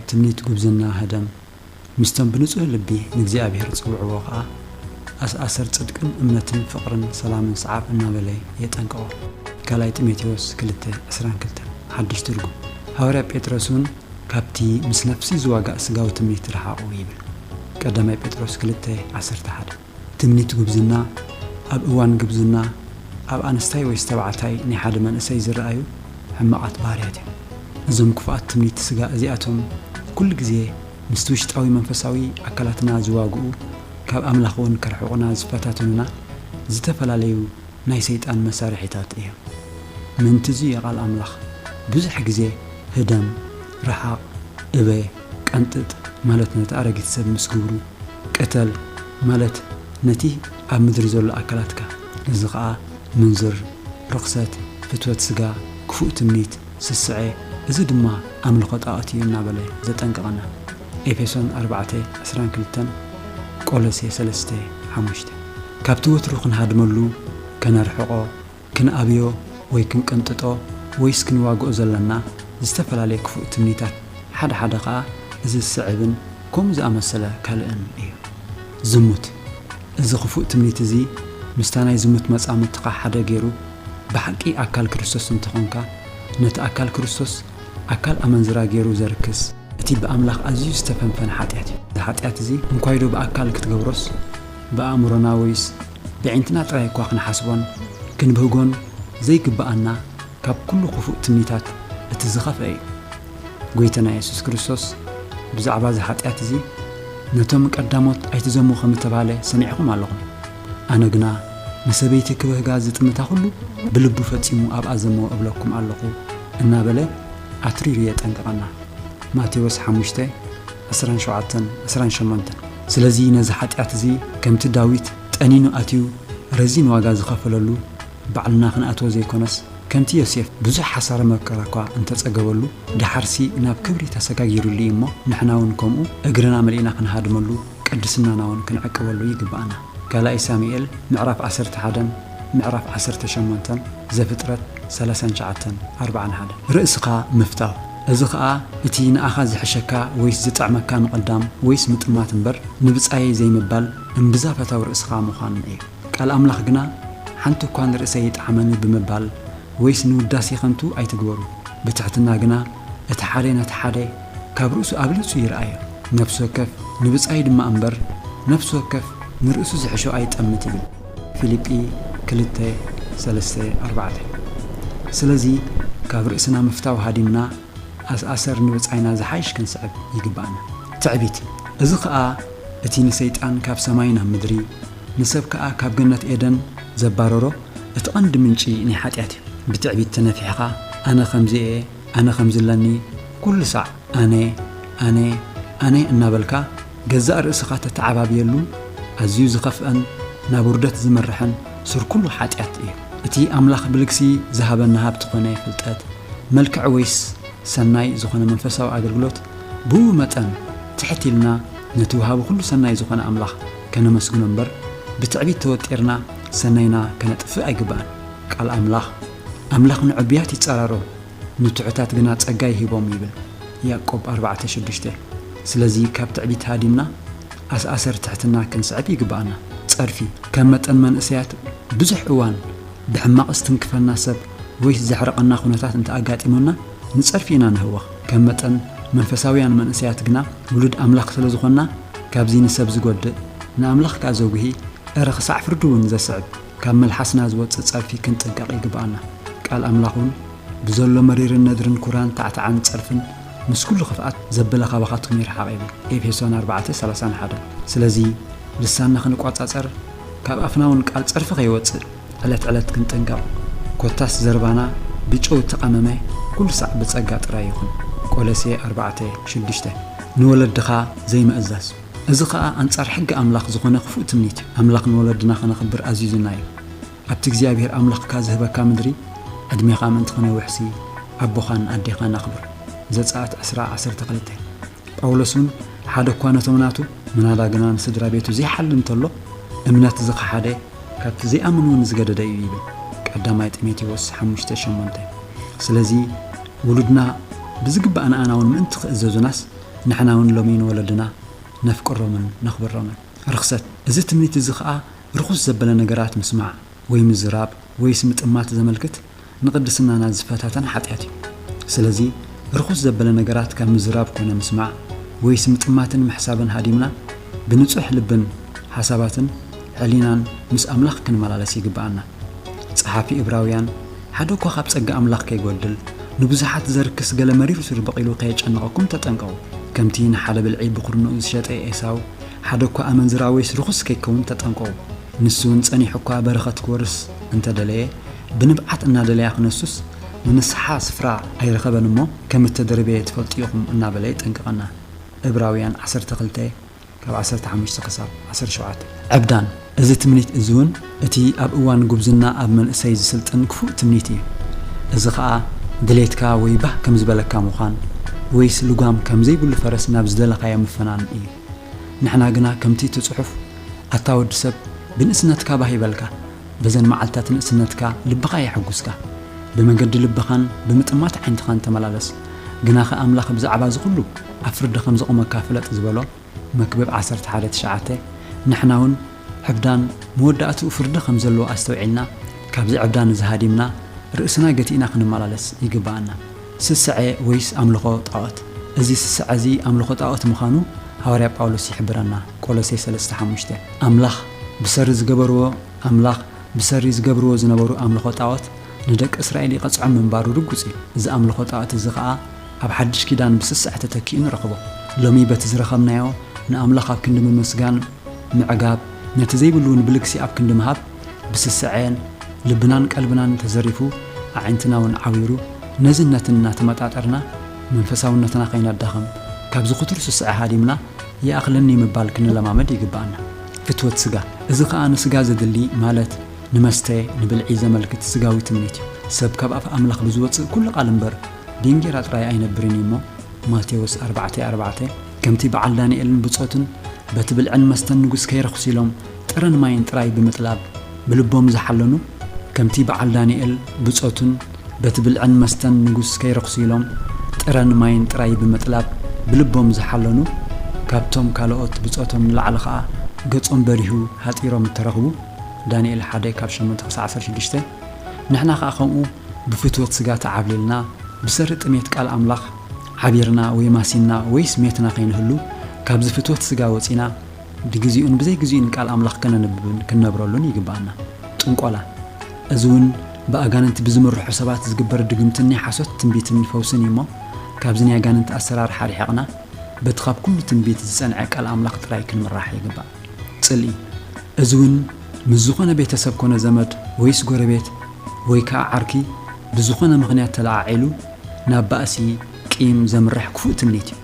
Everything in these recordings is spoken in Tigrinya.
ትምኒት ጉብዝና ህደም፣ ምስቶም ብንጹህ ልቢ ንእግዚኣብሔር ዝጽውዕዎ ኸኣ ኣስኣሰር ጽድቅን እምነትን ፍቕርን ሰላምን ሰዓብ እናበለ የጠንቅቖ። ካልኣይ ጢሞቴዎስ ክልተ ዕስራን ክልተን። ሓድሽ ትርጉም። ሃዋርያ ጴጥሮስ እውን ካብቲ ምስ ነፍሲ ዝዋጋእ ስጋዊ ትምኒት ርሓቑ ይብል። ቀዳማይ ጴጥሮስ ክልተ ዓሰርተ ሓደ። ትምኒት ጉብዝና፣ ኣብ እዋን ጉብዝና ኣብ ኣንስታይ ወይስ ተባዕታይ ናይ ሓደ መንእሰይ ዝረኣዩ ሕማቓት ባህርያት እዮም። እዞም ክፉኣት ትምኒት ስጋ እዚኣቶም ኩሉ ግዜ ምስቲ ውሽጣዊ መንፈሳዊ ኣካላትና ዝዋግኡ፣ ካብ ኣምላኽ እውን ከርሕቑና ዝፈታተኑና ዝተፈላለዩ ናይ ሰይጣን መሳርሒታት እዮም። ምእንቲ እዚ እዩ ቃል ኣምላኽ ብዙሕ ግዜ ህደም፣ ርሓቕ፣ እበ፣ ቀንጥጥ ማለት ነቲ ኣረጊት ሰብ ምስ ግብሩ፣ ቅተል ማለት ነቲ ኣብ ምድሪ ዘሎ ኣካላትካ፣ እዚ ኸኣ ምንዝር፣ ርኽሰት፣ ፍትወት ስጋ፣ ክፉእ ትምኒት፣ ስስዐ፣ እዚ ድማ ኣምልኾ ጣኦት እዩ እናበለ ዘጠንቅቐና። ኤፌሶን ኣርባዕተ ዕስራን ክልተን፣ ቆሎሴ ሰለስተ ሓሙሽተ። ካብቲ ወትሩ ክንሃድመሉ፣ ከነርሕቖ፣ ክንኣብዮ ወይ ክንቅንጥጦ ወይስ ክንዋግኦ ዘለና ዝተፈላለየ ክፉእ ትምኒታት፣ ሓደ ሓደ ኸኣ እዚ ዝስዕብን ከምኡ ዝኣመሰለ ካልእን እዩ። ዝሙት። እዚ ክፉእ ትምኒት እዚ ምስታ ናይ ዝሙት መጻምድትኻ ሓደ ገይሩ፣ ብሓቂ ኣካል ክርስቶስ እንተኾንካ፣ ነቲ ኣካል ክርስቶስ ኣካል ኣመንዝራ ገይሩ ዘርክስ፣ እቲ ብኣምላኽ ኣዝዩ ዝተፈንፈነ ሓጢኣት እዩ። እዚ ሓጢኣት እዚ እንኳይዶ ብኣካል ክትገብሮስ፣ ብኣእምሮና ወይስ ብዒንትና ጥራይ እኳ ክንሓስቦን ክንብህጎን ዘይግብኣና፣ ካብ ኩሉ ክፉእ ትምኒታት እቲ ዝኸፍአ እዩ። ጐይታና የሱስ ክርስቶስ ብዛዕባ እዚ ሓጢኣት እዚ፣ ነቶም ቀዳሞት ኣይትዘሙ ከም እተባህለ ሰሚዕኹም ኣለኹም። ኣነ ግና ንሰበይቲ ክብህጋ ዝጥምታ ኩሉ ብልቡ ፈጺሙ ኣብኣ ዘመወ እብለኩም ኣለኹ እናበለ ኣትሪሩ የጠንቅቐና። ማቴዎስ ሓሙሽተ ዕስራን ሸውዓተን ዕስራን ሸሞንተን። ስለዚ ነዚ ሓጢኣት እዚ ከምቲ ዳዊት ጠኒኑ ኣትዩ ረዚን ዋጋ ዝኸፈለሉ ባዕልና ክንኣትዎ ዘይኮነስ፣ ከምቲ ዮሴፍ ብዙሕ ሓሳረ መከራ እኳ እንተጸገበሉ፣ ደሓርሲ ናብ ክብሪ ተሰጋጊሩሉ እዩ እሞ፣ ንሕና እውን ከምኡ እግርና መሊእና ክንሃድመሉ፣ ቅድስናና እውን ክንዕቅበሉ ይግብኣና። ካልኣይ ሳሙኤል ምዕራፍ ዓሰርተ ሓደን ምዕራፍ ዓሰርተ ሸሞንተን፣ ዘፍጥረት ሰላሳን ትሽዓተን ኣርባዓን ሓደን። ርእስኻ ምፍታው። እዚ ኸኣ እቲ ንኣኻ ዝሕሸካ ወይስ ዝጥዕመካ ምቕዳም ወይስ ምጥማት እምበር፣ ንብጻየይ ዘይምባል እምብዛ ፈታው ርእስኻ ምዃን እዩ። ቃል ኣምላኽ ግና፣ ሓንቲ እኳ ንርእሰይ ይጥዓመኒ ብምባል ወይስ ንውዳሴ ከንቱ ኣይትግበሩ። ብትሕትና ግና እቲ ሓደ ነቲ ሓደ ካብ ርእሱ ኣብሊጹ ይርኣዮ። ነፍሲ ወከፍ ንብጻዩ ድማ እምበር፣ ነፍሲ ወከፍ ንርእሱ ዝሕሾ ኣይጠምት ይብል። ፊልጲ ክልተ፣ ሰለስተ፣ ኣርባዕተ። ስለዚ ካብ ርእስና ምፍታው ሃዲምና፣ ኣስኣሰር ንብጻይና ዝሓይሽ ክንስዕብ ይግብኣና። ትዕቢት። እዚ ኸኣ እቲ ንሰይጣን ካብ ሰማይ ናብ ምድሪ፣ ንሰብ ከኣ ካብ ገነት ኤደን ዘባረሮ እቲ ቐንዲ ምንጪ ናይ ሓጢኣት እዩ። ብትዕቢት ተነፊሕኻ፣ ኣነ ከምዚ እየ፣ ኣነ ከምዚ ኣለኒ፣ ኩሉ ሳዕ ኣነ፣ ኣነ፣ ኣነ እናበልካ ገዛእ ርእስኻ ተተዓባብየሉ ኣዝዩ ዝኸፍአን ናብ ውርደት ዝመርሕን ሱር ኩሉ ሓጢኣት እዩ። እቲ ኣምላኽ ብልግሲ ዝሃበና ሃብቲ ኾነ ፍልጠት፣ መልክዕ ወይስ ሰናይ ዝኾነ መንፈሳዊ ኣገልግሎት ብኡ መጠን ትሕት ኢልና ነቲ ወሃቢ ኩሉ ሰናይ ዝኾነ ኣምላኽ ከነመስግኖ እምበር፣ ብትዕቢት ተወጢርና ሰናይና ከነጥፍእ ኣይግባእን። ቃል ኣምላኽ፣ ኣምላኽ ንዕቡያት ይጻረሮም፣ ንትሑታት ግና ጸጋ ይህቦም ይብል ያዕቆብ ኣርባዕተ ሽዱሽተ። ስለዚ ካብ ትዕቢት ሃዲምና ኣስኣሰር ትሕትና ክንስዕብ ይግብኣና። ጸርፊ። ከም መጠን መንእሰያት ብዙሕ እዋን ብሕማቕ ዝትንክፈና ሰብ ወይ ዘሕርቐና ኩነታት እንተ ኣጋጢሙና ንጸርፊ ኢና ንህወኽ። ከም መጠን መንፈሳውያን መንእሰያት ግና ውሉድ ኣምላኽ ስለ ዝኾንና ካብዚ ንሰብ ዝጎድእ ንኣምላኽ ከኣ ዘጉሂ እረ ክሳዕ ፍርዲ እውን ዘስዕብ ካብ መልሓስና ዝወጽእ ጸርፊ ክንጥንቀቕ ይግብኣና። ቃል ኣምላኽ እውን ብዘሎ መሪርን ነድርን ኩራን ታዕታዕን ጸርፍን ምስ ኩሉ ክፍኣት ዘበለ ካባኻትኩም ይርሓቕ ይብል። ኤፌሶን ኣርባዕተ ሰላሳን ሓደን። ስለዚ ልሳንና ክንቋጻጸር ካብ ኣፍና እውን ቃል ጸርፊ ከይወጽእ ዕለት ዕለት ክንጥንቀቕ። ኮታስ ዘርባና ብጨው እተቐመመ ኩሉ ሳዕ ብጸጋ ጥራይ ይኹን። ቆሎሴ ኣርባዕተ ሽዱሽተ። ንወለድኻ ዘይምእዛዝ። እዚ ኸኣ ኣንጻር ሕጊ ኣምላኽ ዝኾነ ክፉእ ትምኒት እዩ። ኣምላኽ ንወለድና ከነኽብር ኣዚዙና እዩ። ኣብቲ እግዚኣብሔር ኣምላኽካ ዝህበካ ምድሪ ዕድሜኻ ምእንቲ ክነውሕሲ ኣቦኻን ኣዴኻን ኣኽብር። ዘጸኣት ዕስራ ዓሰርተ ክልተ። ጳውሎስ እውን ሓደ እኳ ነቶም ናቱ ምናዳ ግና ንስድራ ቤቱ ዘይሓሊ እንተሎ እምነት ዝኸሓደ ካብቲ ዘይኣምን እውን ዝገደደ እዩ ይብል። ቀዳማይ ጢሞቴዎስ ሓሙሽተ ሸሞንተ። ስለዚ ውሉድና ብዝግባእ ንኣና እውን ምእንቲ ክእዘዙናስ ንሕና እውን ሎሚ ንወለድና ነፍቅሮምን ነኽብሮምን። ርኽሰት። እዚ ትምኒት እዚ ኸኣ ርኹስ ዘበለ ነገራት ምስማዕ ወይ ምዝራብ ወይስ ምጥማት ዘመልክት ንቕድስናና ዝፈታተን ሓጢኣት እዩ። ስለዚ ርኹስ ዘበለ ነገራት ካብ ምዝራብ ኮነ ምስማዕ ወይስ ምጥማትን ምሕሳብን ሃዲምና ብንጹሕ ልብን ሓሳባትን ሕሊናን ምስ ኣምላኽ ክንመላለስ ይግብኣና። ጸሓፊ ዕብራውያን ሓደ እኳ ካብ ጸጋ ኣምላኽ ከይጎድል ንብዙሓት ዘርክስ ገለ መሪር ሱር በቒሉ ከየጨንቐኩም ተጠንቀቑ። ከምቲ ንሓደ ብልዒ ብኹርንኡ ዝሸጠ ኤሳው ሓደ እኳ ኣመንዝራ ወይስ ርኹስ ከይከውን ተጠንቀቑ። ንሱ እውን ጸኒሑ እኳ በረኸት ክወርስ እንተደለየ ብንብዓት እናደለያ ክነሱስ ንንስሓ ስፍራ ኣይረኸበን እሞ ከም እተደርበየ ትፈልጡ ኢኹም እናበለ የጠንቅቐና። ዕብራውያን ዓሰርተ ክልተ ካብ ዓሰርተ ሓሙሽተ ክሳብ ዓሰርተ ሸውዓተ። ዕብዳን። እዚ ትምኒት እዚ እውን እቲ ኣብ እዋን ጉብዝና ኣብ መንእሰይ ዝስልጥን ክፉእ ትምኒት እዩ። እዚ ኸኣ ድሌትካ ወይ ባህ ከም ዝበለካ ምዃን ወይስ ልጓም ከም ዘይብሉ ፈረስ ናብ ዝደለኻዮ ምፍናን እዩ። ንሕና ግና ከምቲ እቲ ጽሑፍ ኣታ ወዲ ሰብ ብንእስነትካ ባህ ይበልካ፣ በዘን መዓልታት ንእስነትካ ልብኻ የሐጉስካ፣ ብመገዲ ልብኻን ብምጥማት ዓይንትኻን ተመላለስ፣ ግናኸ ኣምላኽ ብዛዕባ እዚ ኹሉ ኣብ ፍርዲ ከም ዘቑመካ ፍለጥ ዝበሎ መክብብ ዓሰርተ ሓደ ትሽዓተ። ንሕና እውን ዕብዳን መወዳእትኡ ፍርዲ ከም ዘለዎ ኣስተውዒልና ካብዚ ዕብዳን እዚ ሃዲምና ርእስና ገቲእና ክንመላለስ ይግብኣና። ስስዐ ወይስ ኣምልኾ ጣዖት? እዚ ስስዐ እዚ ኣምልኾ ጣዖት ምዃኑ ሃዋርያ ጳውሎስ ይሕብረና። ቆሎሴ ሰለስተ ሓሙሽተ። ኣምላኽ ብሰሪ ዝገበርዎ ኣምላኽ ብሰሪ ዝገብርዎ ዝነበሩ ኣምልኾ ጣዖት ንደቂ እስራኤል ይቐጽዖም ምንባሩ ርጉጽ እዩ። እዚ ኣምልኾ ጣዖት እዚ ኸኣ ኣብ ሓድሽ ኪዳን ብስስዐ ተተኪኡ ንረኽቦ። ሎሚ በቲ ዝረኸብናዮ ንኣምላኽ ኣብ ክንዲ ምምስጋን ምዕጋብ፣ ነቲ ዘይብሉ እውን ብልግሲ ኣብ ክንዲ ምሃብ፣ ብስስዐን ልብናን ቀልብናን ተዘሪፉ፣ ኣዒንትና እውን ዓዊሩ፣ ነዝን ነትን እናተመጣጠርና መንፈሳውነትና ከይነዳኽም፣ ካብዚ ክቱር ስስዐ ሃዲምና ይኣኽለኒ ምባል ክንለማመድ ይግብኣና። ፍትወት ስጋ። እዚ ኸኣ ንስጋ ዘድሊ፣ ማለት ንመስተ፣ ንብልዒ ዘመልክት ስጋዊ ትምኒት እዩ። ሰብ ካብ ኣፍ ኣምላኽ ብዝወጽእ ኩሉ ቃል እምበር፣ ብእንጌራ ጥራይ ኣይነብርን እዩ እሞ፣ ማቴዎስ ኣርባዕተ ኣርባዕተ። ከምቲ በዓል ዳንኤልን ብጾቱን በቲ ብልዕን መስተን ንጉስ ከይረኽሱ ኢሎም ጥረን ማይን ጥራይ ብምጥላብ ብልቦም ዝሓለኑ፣ ከምቲ በዓል ዳንኤል ብጾቱን በቲ ብልዕን መስተን ንጉስ ከይረኽሱ ኢሎም ጥረን ማይን ጥራይ ብምጥላብ ብልቦም ዝሓለኑ፣ ካብቶም ካልኦት ብጾቶም ንላዕሊ ኸኣ ገጾም በሪሁ ሃጢሮም እተረኽቡ፣ ዳንኤል ሓደ ካብ ሸሞንተ ክሳዕ ዓሰርተ ሽዱሽተ። ንሕና ኸኣ ከምኡ ብፍትወት ስጋ ተዓብሊልና፣ ብሰሪ ጥሜት ቃል ኣምላኽ ዓቢርና ወይ ማሲንና ወይስ ሜትና ከይንህሉ፣ ካብዚ ፍትወት ስጋ ወጺና፣ ብግዜኡን ብዘይግዜኡን ቃል ኣምላኽ ከነንብብን ክንነብረሉን ይግብኣና። ጥንቆላ። እዚ እውን ብኣጋንንቲ ብዝምርሑ ሰባት ዝግበር ድግምትን ናይ ሓሶት ትንቢትን ፈውስን እዩ እሞ፣ ካብዚ ናይ ኣጋንንቲ ኣሰራርሓ ርሒቕና፣ በቲ ካብ ኩሉ ትንቢት ዝጸንዐ ቃል ኣምላኽ ጥራይ ክንምራሕ ይግባእ። ጽልኢ። እዚ እውን ምስ ዝኾነ ቤተሰብ ኮነ ዘመድ ወይስ ጎረቤት ወይ ከኣ ዓርኪ ብዝኾነ ምኽንያት ተለዓዒሉ ናብ ባእሲ፣ ቂም ዘምርሕ ክፉእ ትምኒት እዩ።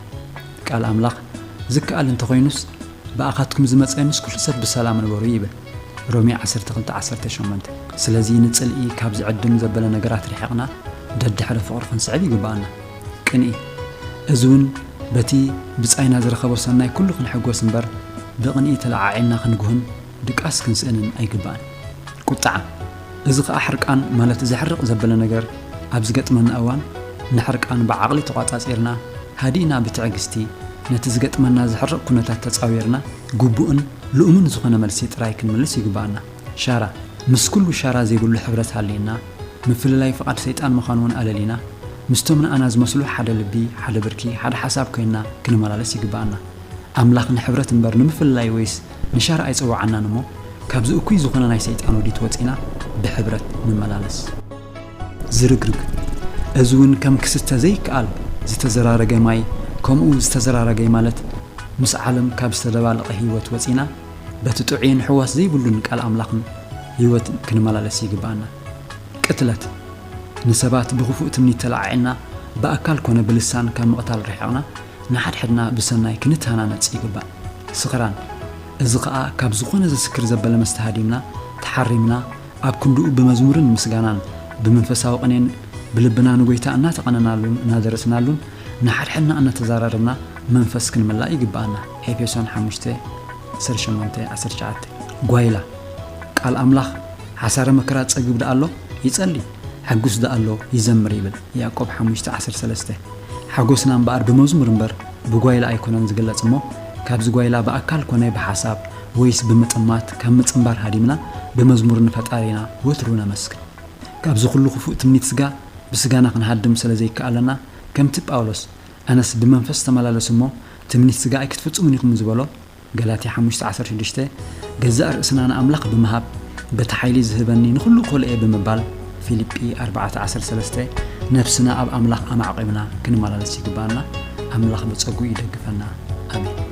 ቃል ኣምላኽ ዝከኣል እንተኾይኑስ ብኣኻትኩም ዝመጸ ምስ ኩሉ ሰብ ብሰላም ንበሩ ይብል። ሮሜ ዓሰርተ ክልተ ዓሰርተ ሸሞንተ። ስለዚ ንጽልኢ ካብ ዝዕድም ዘበለ ነገራት ርሒቕና ደድሕሪ ፍቕሪ ክንስዕብ ይግብኣና። ቅንኢ። እዚ እውን በቲ ብጻይና ዝረኸቦ ሰናይ ኩሉ ክንሕጎስ እምበር ብቕንኢ ተለዓዒልና ክንጉህን ድቃስ ክንስእንን ኣይግባእን። ቁጥዓ። እዚ ኸኣ ሕርቃን ማለት ዘሕርቕ ዘበለ ነገር ኣብ ዝገጥመና እዋን ንሕርቃን ብዓቕሊ ተቋጻጺርና ሃዲእና ብትዕግስቲ ነቲ ዝገጥመና ዘሕርቕ ኩነታት ተጻዊርና ግቡእን ልኡምን ዝኾነ መልሲ ጥራይ ክንምልስ ይግባኣና። ሻራ። ምስ ኩሉ ሻራ ዘይብሉ ሕብረት ሃልዩና ምፍልላይ ፍቓድ ሰይጣን ምዃኑ እውን ኣለሊና ምስቶም ንኣና ዝመስሉ ሓደ ልቢ፣ ሓደ ብርኪ፣ ሓደ ሓሳብ ኮይንና ክንመላለስ ይግባኣና። ኣምላኽ ንሕብረት እምበር ንምፍልላይ ወይስ ንሻራ ኣይጸውዓናን እሞ፣ ካብዚ እኩይ ዝኾነ ናይ ሰይጣን ውዲት ወጺና ብሕብረት ንመላለስ። ዝርግርግ። እዚ እውን ከም ክስተ ዘይከኣል ዝተዘራረገ ማይ፣ ከምኡ ዝተዘራረገ ማለት ምስ ዓለም ካብ ዝተደባለቐ ህይወት ወጺና በቲ ጥዑይን ሕዋስ ዘይብሉን ቃል ኣምላኽን ህይወት ክንመላለስ ይግብኣና። ቅትለት። ንሰባት ብኽፉእ ትምኒት ተለዓዒልና ብኣካል ኮነ ብልሳን ካብ ምቕታል ርሒቕና ንሓድሕድና ብሰናይ ክንተሃናነጽ ይግባእ። ስኽራን። እዚ ኸኣ ካብ ዝኾነ ዘስክር ዘበለ መስተ ሃዲምና ተሓሪምና ኣብ ክንድኡ ብመዝሙርን ምስጋናን ብመንፈሳዊ ቅኔን ብልብና ንጎይታ እናተቐነናሉን እናደረስናሉን ንሓድሕድና እናተዛራረብና መንፈስ ክንምላእ ይግብኣና። ኤፌሶን ሓሙሽተ ዓሰርተ ሸሞንተ ዓሰርተ ትሽዓተ። ጓይላ። ቃል ኣምላኽ ሓሳረ መከራ ጸግብ ደኣ ኣሎ ይጸሊ፣ ሕጉስ ደኣ ኣሎ ይዘምር ይብል። ያዕቆብ ሓሙሽተ ዓሰርተ ሰለስተ። ሓጎስና እምበኣር ብመዝሙር እምበር ብጓይላ ኣይኮነን ዝግለጽ እሞ፣ ካብዚ ጓይላ ብኣካል ኮነ ብሓሳብ ወይስ ብምጥማት ካብ ምጽንባር ሃዲምና፣ ብመዝሙር ንፈጣሪና ወትሩ ነመስግን። ካብዚ ኩሉ ክፉእ ትምኒት ስጋ ብስጋና ክንሃድም ስለ ዘይከኣለና፣ ከምቲ ጳውሎስ፣ "ኣነስ ብመንፈስ ተመላለሱ እሞ ትምኒት ስጋ ኣይክትፍጽሙን ኢኹም" ዝበሎ፣ ገላትያ ሓሙሽተ ዓሰርተ ሽዱሽተ፣ ገዛእ ርእስና ንኣምላኽ ብምሃብ፣ "በቲ ሓይሊ ዝህበኒ ንኹሉ ክእሎ እየ" ብምባል፣ ፊልጲ ኣርባዕተ ዓሰርተ ሰለስተ፣ ነፍስና ኣብ ኣምላኽ ኣማዕቂብና ክንመላለስ ይግባኣና። ኣምላኽ ብጸጉኡ ይደግፈና። ኣሜን።